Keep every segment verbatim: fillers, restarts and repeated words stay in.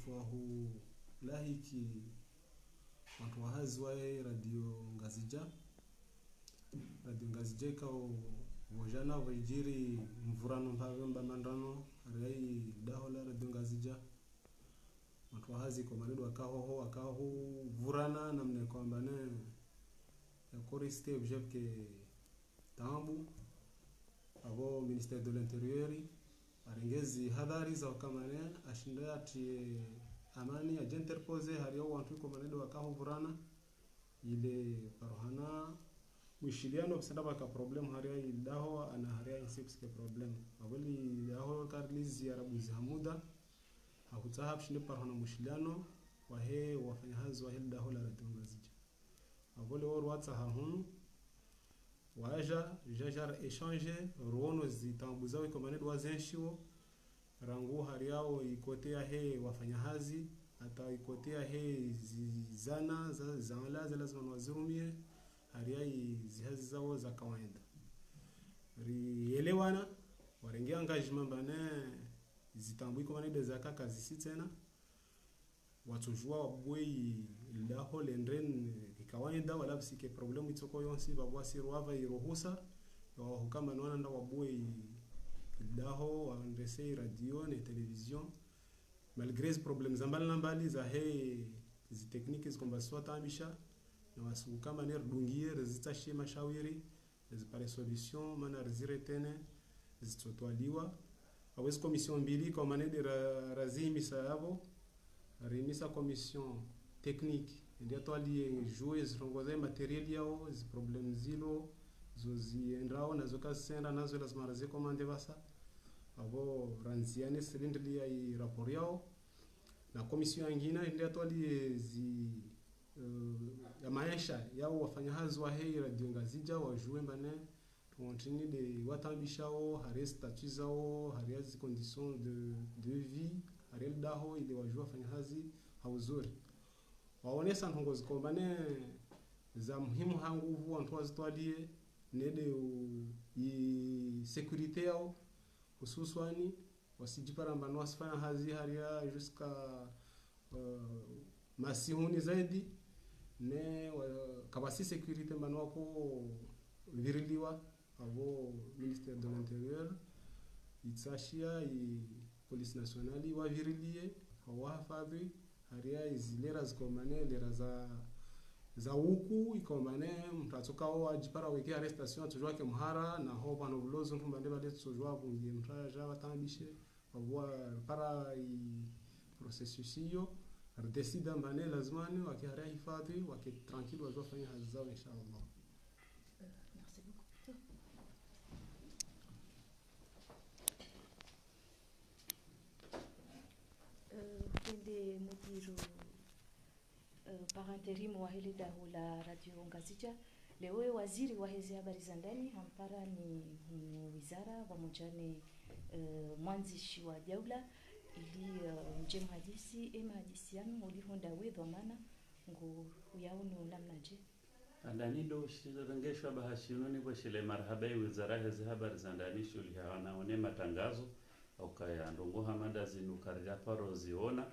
Wahulahiki wantru wahazi wahe Radio Ngazidja. Radio Ngazidja ikao pvo djana pvwadjiri mvurano mpaka mba mandrano, hari ya idaho la Radio Ngazidja. Wantru wahazi ikao mana ndo wakahoho, wakahuvurana namna ikao amba ne ya koriste objet ke tambu, apvo Ministère de l'Intérieur, arenge zihadhari za ukaya mana ashinde atriye amani, adje interposer hari ya wantru ikao mana ndo wakahuvurana, ile paro hana mwishiliano, pvasenda pvaka problème hari ya idaho, ana hari ya insi pvwasike problème. Apvo lidaho karilizi arabuzi ha muda, ha hutsaha pvashinde paro hana mwishiliano, wahe wafanyahazi wahe lidaho la Radio Ngazidja. Apvo leo rwatsaha hunu, wadja, ridja ridja ra échanger, ruono zitambu zao ikao mana ndo wazenshiwo, rangu hari yao ikote yahe wafanyahazi, hata ikote yahe zizana, za, zala, za lazima wazirumie, hari ya izihazi zao za kawaida. Rielewana, warenge engagement amba ne zitambu ikao mana ndo zaka kazisi tsena, watsodjuwa wabuwe i, lidaho lendre ni kawaida, wala pvwasike problème itsoko yontsi, pvapvo wasi rwapva iruhusa, ya wahuka amba ne wananda wabuwe i, lidaho, waendese i radio ne télévision. Malgré zi problèmes za mbali na mbali zahe zi techniques zikao amba ziswatambisha, na wasi huka amba ne ridungiye, rizitsashiye mashawiri, rizipare solution, mana riziretene, zitsotwaliwa. Apvo zi commission mbili ikao mana ndo ra, razihimisa yapvo, rihimisa commission technique, ndo yatwaliye djuwe zirongoza matériel yao, zi problèmes zilo, zo ziendrao, na zo kazisendra, na zo lazima razi commande pvasa. Apvo randziane silindri ya i rapport yao. Na commission yangina, ndo yatwaliye zi, eh, ya maesha yao wafanyahazi wahe Radio Ngazidja, wadjuwe amba ne, ntrini ndo watambishao, hari ya statut zao, hari ya zi conditions de, de vie, hari ya lidaho, ile wadjuwe wafanyahazi ha uzuri. Waonesa ndrongoo zikao amba ne za muhimu ha nguvu wantru wazitwaliye, ne ndo u, i sécurité yao, hususwani, wasidjipara amba ne wasifanya hazi hari ya jusqu'à, euh, masihuni zaidi, ne wa, kapvatsi sécurité amba ne wako viriliwa, apvo Ministère de l'Intérieur, itsashiya i Police Nationale, waviriliye, wawahifadhwi, hari ya izi lera zikao mana, lera za, za uku, ikao mana, mntru atsokao adjipara weke arrestation, atsodjuwa ke mhara, na ho pvanu pvulozo, ntru amba ne pvale tsodjuwa pvungi, mntru adja watambishe, apvo para i processus iyo, ridécida amba ne lazima ne, wake hari ya hifadhwi, wake tranquille, wadjuwa wafanya hazi zao, inshallah. Euh, merci beaucoup. Euh, pvende mudiri, euh, par intérim wahe lidaho la Radio Ngazidja, leo ye waziri wahe zi habari za ndani hampara ni hunu wizara pvamodja ne, euh, mwandzishi wa daula, ili, euh, mdje mhadisi, ye mahadisi yanu, uliho ndawe dhwamana, ngo uyaono namnadje? Handani ndo shirengeshwa bahashinu ni pvweshile marahaba i wizara yahe zi habari za ndani shuhuliha na one matangazo, ukaya ndrongoo hama nda zinu karidja paro ziona,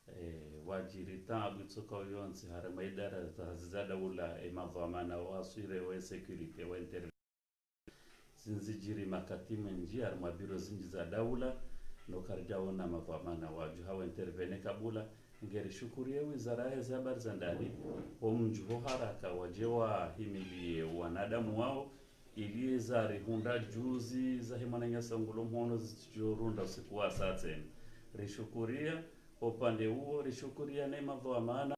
eh, wadjiri taabu itsokao yontsi, harumwa idara za, za daula, e madhwamana waswire we sécurité, we inter- zindji zidjiri makati mendji, harumwa biro zindji za daula, no karidjaona madhwamana wadjuha wa intervenir kabula. Ngerishukuriye wizara yahe zi habari za ndani, wo mdjuho haraka wadje wahimiliye wanadamu wao, ili eza rihundra juzi zahe mwananyasi ngulo mhono zitsidjo runda usiku wa saa tsena. Rishukuriya upande uwo, rishukuriya ne madhwamana